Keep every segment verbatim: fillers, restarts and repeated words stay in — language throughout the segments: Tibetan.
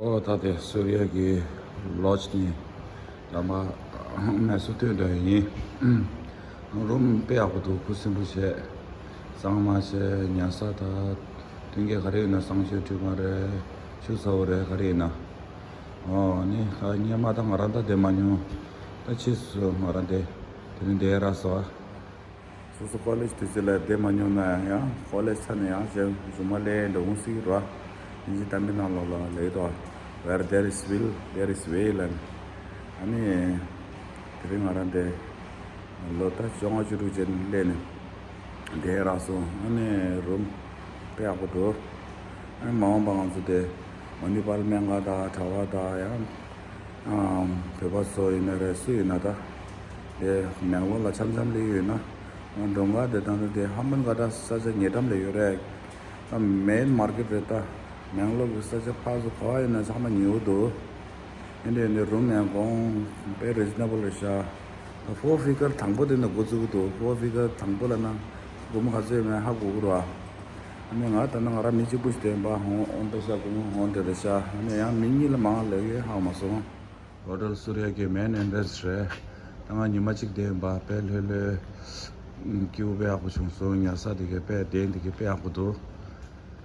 ཨོ་ད་དེ་སུ་རི་ཡ་གི་ལོཇ་ནས་ད་མ་མེ་སོ་ཐོན་འདྲ་ཡིན། རུམ་དཔེ་ཡག་པོ་འདུག་ཁུ་སིམ་པོ་བྱས། གཙང་མ་བྱས། ཉལ་ས་ད་མཐུན་རྐྱེན་ག་རེ་ཡོད་ན། གསང་སྤྱོད་ཁྲིད་ཁང་རེད། ཆུ་ཚ་བོ་རེད། ག་རེ་ཡིན་ན། ཨོ་ནི་ད་སྔོན་མ་ད་ང་རང་ད་བསྡད་མ་མྱོང་། ད་ཕྱིས་སུ་ང་རང་དེ་དེ་རིང་བསྡད་རག་སོང་། སོ་སོ་ཀོ་ལེཇ་དུས་ཚོད་ལ་བསྡད་མ་མྱོང་ན་ཡང་། ཀོ་ལེཇ་ཚར་ནས་ཡང་རྗེས་མ་སླེབས་འགྲོ་འོང་སྲིད་ར། དབྱིན་ཇི་གཏམ་དཔེ་ནང་ལོགས་ལ་ལབ་ཀྱི་འདུག Where there is will, there is way ལབ་ནས། ཨ་ནི་དེ་རིང་ང་རང་དེ་ལོ་ད་བཅོ་ལྔ་བཅུ་དྲུག་ཅན་སླེབས་ནས་བསྡད་རག་སོང་། ཨ་ནི་རུམ་དཔེ་ཡག་པོ་འདུག་ཨ་ནི་མ་འོངས་པ་ང་ཚོ་དེ་མ་ཎི་པཱལ་སྨན་ཁང་དང་གྲྭ་པ་དང་ཡང་། ཨམ། བོད་པ་ཚོ་ཡིན་ན་རེད། སུ་ཡིན་ན་ད། དེ་མེང་ལོར་ལ་འཆམ་འཆམ་སླེབས་ཡོད་ན། ང་འགྲོ་འགའ་དེ་དང་དེ་ཧམ་མོན་ག་ད་ས་ཆ་ཉེ་འགྲམ་ལ་ཡོད་རེད། ད་མེན་མར་ཀེཊ་རེད་ད། མེང་ལོར་གི་ས་ཆ་ཕར་ཚུར་ག་ཡིན་ན་ཚང་མ་ཉེ་བོ་འདུག་ཨེ་འདྲ་ཨེ་འདྲ་རུམ་ཡང་གོང་དཔེ་རི་ཛི་ནེ་བལ་རེད་ཤག་ད་ཕོར་ཕི་གར་དང་པོ་དེ་ནས་འགོ་བཙུགས་ཀྱི་འདུག་ཕོར་ཕི་གར་དང་པོ་ལབ་ན་སྒོར་མོ་ག་ཚོད་ཡོད་མེད་ཧ་གོ་གི་རེད་བ། ཨ་ནི་ང་ད་ནང་ང་རང་མི་གཅིག་པུ་ཞིག་བསྡད་པ་ཧོན་ཧོན་པེ་ཤ་ཀུང་ཧོན་དེ་རེད་ཤག་ཨ་ནི་ཡང་མི་གཉིས་ལས་མང་ལས་ཡོད་ཧ་མ་སོང་། ཧོ་ཊེལ་སུ་རི་ཡ་གི་མེན་ཨེན་ཊྲེན་སི་རེད། ད་ང་ཉི་མ་གཅིག་བསྡད་པ་དཔེ་ལྷོད་ལྷོད། སྐྱིད་པོ་དཔེ་ཡག་པོ་བྱུང་སོང་། ཉལ་ས་དེ་གའི་དཔེ་གདན་དེ་གའི་དཔེ་ཡག་པོ་འདུག་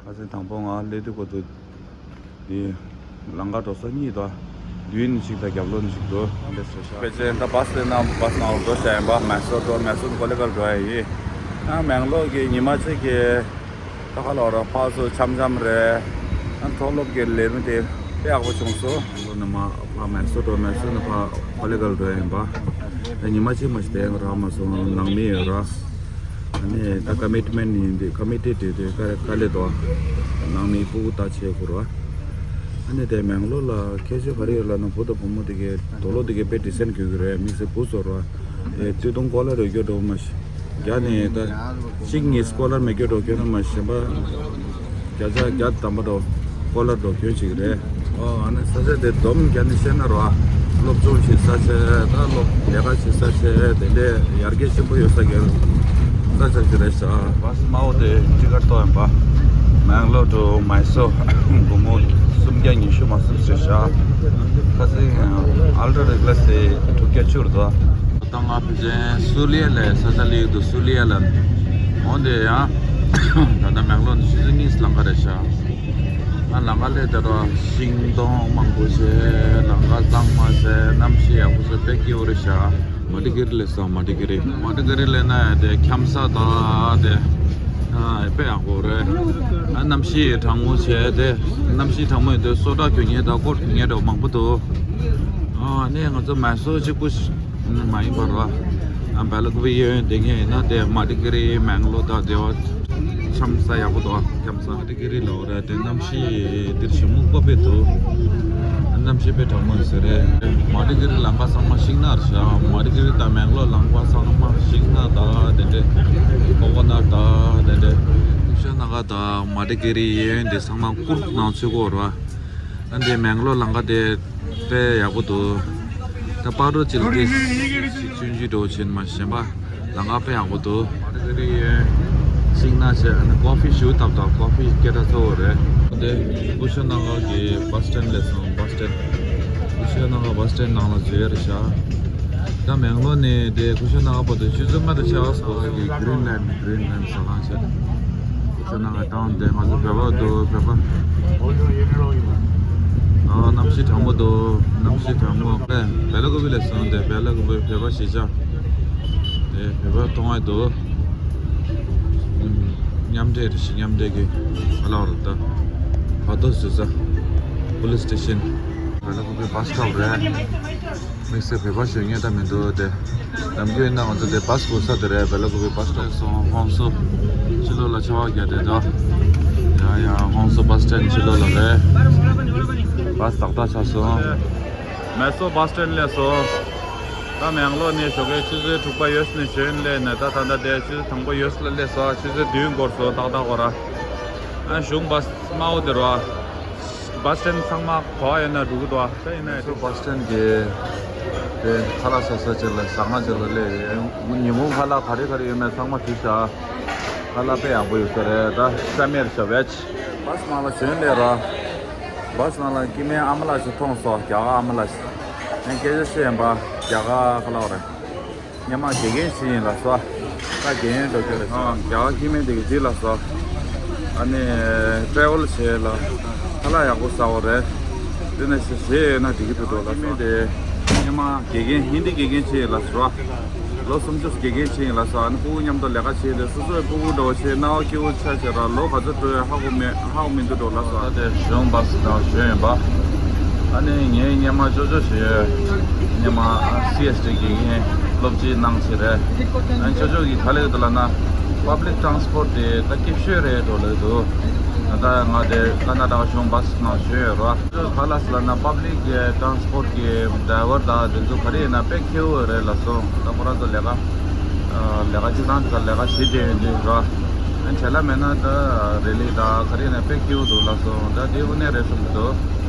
ཁ་སང་དང་པོ་ང་སླེབས་དུས་སྐབས་དུ། དེ་ལམ་ཁ་འགྲོ་ས་གཉིས་དང་། མདུན་ནས་གཅིག་དང་རྒྱབ་ལོགས་ནས་གཅིག་འདུག་ཨ་འདྲས་རེད་ཤག་ཕལ་ཆེར་ད་བཱས་སླེབས་ན་བཱས་ནང་ལ་འགྲོ་བྱ་ཡིན་པ། མེ་སོར་འགྲོ། མེ་སོར་ནས་ཀོ་ལི་གྷལ་འགྲོ་ཡ་ཡིན། ཨ་མེང་ལོར་གི་ཉི་མ་གཅིག་གི་ད་ག་ལོར་ཕར་ཚུར་འཆམ་འཆམ་རེད། ཨ་མཐོ་སློབ་ཀྱི་ལས་རིམ་དེ་དཔེ་ཡག་པོ་བྱུང་སོང་། མེང་ལོར་ནས་མར་ཕར་མེ་སོར་འགྲོ། མེ་སོར་ནས་ཕར་ཀོ་ལི་གྷལ་འགྲོ་ཡ་ཡིན་པ། ད་ཉི་མ་གཅིག་མ་ཞིག་བསྡད་རག་མ་སོང་། ནང་མི་ཡོད་ར། ཨ་ནི་ད་ཀ་མིཊ་མེན་ཊི་ཡིན་དུས། ཀ་མི་ཊེཌ་ཡིན་དུས་དཀའ་དཀའ་ལས་འདུག་ནང་མི་སྤུ་གུ་ལྟ་བྱེད་དགོས་ར། ཨ་ནི་དེ་མེང་ལོར་ལ་ཁྱད་ཆོས་ག་རེ་ཡོད་ལབ་ན། བུ་དང་བུ་མོ་དེ་གའི་དུག་ལོག་དེ་གའི་དཔེ་ཌི་སེན་ཊི་གྱོན་གྱི་རེད། དམིགས་བསལ་བུ་ཚོ་ར། དེ་སྟོད་ཐུང་ཀོ་ལར་ཡོད་རྒྱུ་འགྲོ་མ་ཤི། རྒྱ་ནས་ད་གཅིག་གཉིས་ཀོ་ལར་མེད་རྒྱུ་འགྲོ་གྱོན་ན་མ་ཤི། གཞན་པ་བརྒྱ་ཆ་བརྒྱ་ཐམ་པ་འགྲོ་ཀོ་ལར་འགྲོ་གྱོན་བྱེད་ཀྱི་རེད། ཨོ་ཨ་ནི་ས་ཆ་དེ་སྡོམ་རྒྱ་ནས་བཤད་ན་ར། སློབ་སྦྱོང་བྱེད་ས་བྱས། ད་སློབ་ལས་ཀ་བྱེད་ས་བྱས། དེ་འདྲའི་ཡར་རྒྱས་ཆེན་པོ་ཡོད་ས་གི་ས་ཆ་ཞིག་རེད་ཤག་བཱས་དམར་པོ་དེ་ཊི་ཀེཊ་ཐོག་ཡིན་པ། མེང་ལོར་ཊུ་མའི་སོར་སྒོར་མོ་སུམ་བརྒྱ་ཉི་ཤུ་མ་གསུམ་ཞིག་རེད་ཤག་ཁ་སང་ཨལ་ཊ་རི་ཀི་ལ་སི་དྲུག་བརྒྱ་བཅུ་རེད་དོ། ད་ང་ཕལ་ཆེར་སུ་ལི་ཡ་ལ་ས་ཆ་སླེབས་འདུག་སུ་ལི་ཡ་ལ། འོན་ཏེ་ཡང་ད་ལྟ་མེང་ལོར་ནས་ཆུ་ཚོད་གཉིས་ལམ་ཁ་རེད་ཤག་ང་ལམ་ཁ་སླེབས་དུས་ར་ཤིང་སྡོང་མང་པོ་བྱས། ལམ་ཁ་གཙང་མ་བྱས། གནམ་གཤིས་ཡག་པོ་བྱས། དཔེ་སྐྱིད་པོ་རེད་ཤག་མ་ཏི་ཀི་རི་སླེབས་སོང་། མ་ཏི་ཀི་རི། མ་ཏི་ཀི་རི་སླེབས་ན་དེ་འཁྱམ་ས་དང་དེ་ཨ་དཔེ་ཡག་པོ་རེད། ཨ་གནམ་གཤིས་གྲང་མོ་བྱས་ཏེ། གནམ་གཤིས་གྲང་མོ་ཡིན་དུས་སོ་ཊ་གྱོན་མཁན་དང་སྐོར་གྱོན་མཁན་འདྲ་མང་པོ་འདུག་ཨ་ནི་ང་ཚོ་མའི་སོར་གཅིག་པུ་ཞིག་མ་ཡིན་པར་བ། ཨ་སྦེ་ལ་ཀུ་པེ་གཡས་གཡོན་བསྡད་མཁན་ཡིན་ན་དེ་མ་ཏི་ཀི་རི་མེང་ལོར་དང་དེ་བ་འཁྱམ་ས་ཡག་པོ་འདུག་འཁྱམ་ས། མ་ཏི་ཀི་རི་ལ་འོ་ར། དེ་གནམ་གཤིས་འདིར་ཞིག་སྨུག་པ་དཔེ་འདུག་གནམ་གཤིས་དཔེ་གྲང་མོ་ཡིན་ས་རེད། མ་ཏི་ཀི་རི་ལམ་ཁ་ཚང་མ་ཤིང་ནགས་རེད་ཤག་མ་ཏི་ཀི་རི་དང་མེང་ལོར་ལམ་ཁ་ཚང་མ་ཤིང་ནགས་དང་དེ་འདྲས། ཀོ་ཀོ་ནཊ་དང་དེ་འདྲས། ཀུ་ཤ་ན་ག་དང་མ་ཏི་ཀི་རི་གཡས་གཡོན་དེ་ཚང་མ་ཀུར་ནང་ཚུད་ཀྱི་ཡོད་རེད་བ། ཨ་འདི་མེང་ལོར་ལམ་ཁ་དེ་དཔེ་ཡག་པོ་འདུག་ད་པར་རོ་ཅིག་ལ་དེ་ཅིག་ཆུང་ཆུང་འགྲོ་བྱེད་མ་གཞན་པ་ལམ་ཁ་དཔེ་ཡག་པོ་འདུག་མ་ཏི་ཀི་རི་གཡས་གཡོན་ཤིང་ནགས་བྱས། ཨ་ནི་ཀོ་ཕི་ཞིམ་པོ་བཏབ་དང་། ཀོ་ཕི་སྐད་གྲགས་ཚ་པོ་རེད། དེ་ཀུ་ཤ་ན་ག་གི་བཱས་སི་ཊེན་སླེབས་སོང་། བཱས་སི་ཊེན། ཀུ་ཤ་ན་ག་བཱས་སི་ཊེན་ནང་ལ་འཛུལ་ཡ་རེད་ཤག་ད་མེང་ལོར་ནས་དེ་ཀུ་ཤ་ན་ག་བར་དུ་ཆུ་ཚོད་ལྔ་དང་ཕྱེད་ཀ་ཙམ་ཞིག་གི་གྷི་རིན་ལེན་ཌི། གྷི་རིན་ལེན་ཌི་ཟ་ཁང་བྱས། ཁྱོད་རང་གི་ཏང་དེ་ང་ཚོ་བོད་པ་འདུག་བོད་པ། ཨ་གནམ་གཤིས་གྲང་མོ་འདུག་གནམ་གཤིས་གྲང་མོ། ཨེ་སྦེ་ལ་ཀུ་པེ་ལ་སོང་། དེ་སྦེ་ལ་ཀུ་པེ་བོད་པ་གཞིས་ཆགས་དེ་བོད་པ་མཐོང་ཡ་འདུག་མཉམ་འབྲེལ་རེད་ཤག་མཉམ་འབྲེལ་གྱི་ཨ་ལ་བར་ད་བར་དོ་བཟོས་ས་པོ་ལིས་སི་ཊེ་ཤན། སྦེ་ལ་ཀུ་པེ་བཱས་སི་ཊོབ་རེད། དམིགས་བསལ་བོད་པ་ཞིག་རྙེད་ད་མི་འདུག་དེ་ནམ་རྒྱུན་ཡིན་ན་ང་ཚོ་དེ་བཱས་སྒུག་ས་དེ་རེད། སྦེ་ལ་ཀུ་པེ་བཱས་སྟོབ་སོང་། ཧོན་སུར་ཕྱི་ལོགས་ལ་ཆར་པ་བརྒྱབ་དེ་འདུག་ཡ་ཡ་ཧོན་སུར་བཱས་སི་ཊེན་ཕྱི་ལོགས་ལ་རེད། བཱས་ཏག་ཏག་ཆགས་སོང་། མེ་སོར་བཱས་སི་ཊེན་སླེབས་སོང་། ད་མེང་ལོར་ནས་ཞོགས་ཀའི་ཆུ་ཚོད་དྲུག་པ་ཡོལ་ནས་ཞོན་སླེབས་ནས། ད་ད་ལྟ་དེ་ཆུ་ཚོད་དང་པོ་ཡོལ་ལ་སླེབས་སོང་། ཆུ་ཚོད་བདུན་འགོར་སོང་ཏག་ཏག་འགོར་ར། ཨ་གཞུང་བཱས་དམར་པོ་དེ་རེད་བ། བཱས་སི་ཊེན་ཚང་མ་ག་པར་ཡོད་ན་འགྲོ་གི་འདུག་ཨ། ད་ཡིན་ན་ཡང་བཱས་སི་ཊེན་གྱི་དེ་ཁ་ལག་ཟ་ས་ཅིག་ལ་ཟ་ཁང་ཅིག་ལ་སླེབས་ཡོད། ཉིན་གུང་ཁ་ལག་ག་རེ་ག་རེ་ཡོད་མེད་ཚང་མ་དྲིས་ཤག་ཁ་ལག་དཔེ་ཡག་པོ་ཡོད་ས་རེད། ད་ས་མེར་ཤ་བེཇ། བཱས་ནང་ལ་ཞོན་སླེབས་ར། བཱས་ནང་ལ་སྐྱེ་དམན་ཨ་མ་ལགས་ཤིག་མཐོང་སོང་། རྒྱ་གར་ཨ་མ་ལགས་ཤིག་ངས་སྐད་ཆ་བཤད་ཡིན་པ། རྒྱ་གར་ཁ་ལག་རེད། སྔོན་མ་དགེ་རྒན་ཞིག་ཡིན་ལགས་སོ། ད་དགེ་རྒན་འགྲོ་རྒྱུ་རེད་སོ། ཨ། རྒྱ་གར་སྐྱེ་དམན་དེ་གི་དེ་ལགས་སོ། ཨ་ནི་ཊེ་རེ་ཝལ་བྱེད་ལ་ཁ་ལག་ཡག་པོ་ཟ་བ་རེད། དེ་ནས་ཞེ་ཞེ་ཡོད་ན་འགྲིག་གི་འདུག་འགྲོ་ལགས་སོ། དེ་སྔོན་མ་དགེ་རྒན་ཧིན་དི་དགེ་རྒན་ཞིག་ཡིན་ལགས་སོ། ལོ་སུམ་ཅུ་དགེ་རྒན་བྱས་ཡིན་ལགས་སོ། ཨ་ནི་སྤུ་གུ་མཉམ་དུ་ལས་ཀ་བྱས་ཏེ་སོ་སོའི་སྤུ་གུ་འདྲ་བོ་བྱས་སྣང་བ་སྐྱིད་པོ་ཆགས་བྱས་ར། ལོ་ག་ཚོད་འགྲོ་ཡོད་ཧ་གོ་མེད། ཧ་གོ་མི་འདུག་འགྲོ་ལགས་སོ། ད་དེ་གཞུང་བཱས་ནང་བཞོན་ཡིན་པ། ཨ་ནི་ངའི་སྔོན་མ་ཅོ་ཅོ་ཞེས་སྔོན་མ་སི་ཨེས་ཊི་དགེ་རྒན་སློབ་སྤྱི་གནང་བྱས་རེད། ཨ་ནི་ཅོ་ཅོ་གིས་ག་རེ་ལབ་འདུག་ལབ་ན། པབ་ལིག་ཊ་རན་སི་པོར་ཊི་དེ་ད་སྐྱིད་ཤོས་རེད་འགྲོ་ལབ་འདུག་ད་ལྟ་ང་དེ་ཀར་ནཱ་ཊ་ཀ་གཞུང་བཱས་ནང་བཞོན་ཡོད་ར། ག་ལ་སི་ལབ་ན་པབ་ལིག་གི་ཊ་རན་སི་པོར་ཊི་གི་ཌ་རའི་ཝར་དང་དེ་ཚོ་ག་རེ་ཡིན་ན་དཔེ་ཁེ་པོ་རེད་ལགས་སོ། ད་ཁོ་རང་ཚོ་ལས་ཀ་ཨ་ལས་ཀ་སྤྱིར་བཏང་དེ་ཚོ་ལས་ཀ་བྱེད་བསྡད་ཡོད་འདུག་ར། ཨ་ནི་བྱས་ལ་མེད་ན་ད་རེ་ལི་དང་ག་རེ་ཡིན་ན་དཔེ་ཁེ་པོ་འདུག་ལགས་སོ། ད་དེ་དངོས་གནས་རེད་བསམ་གྱི་འདུག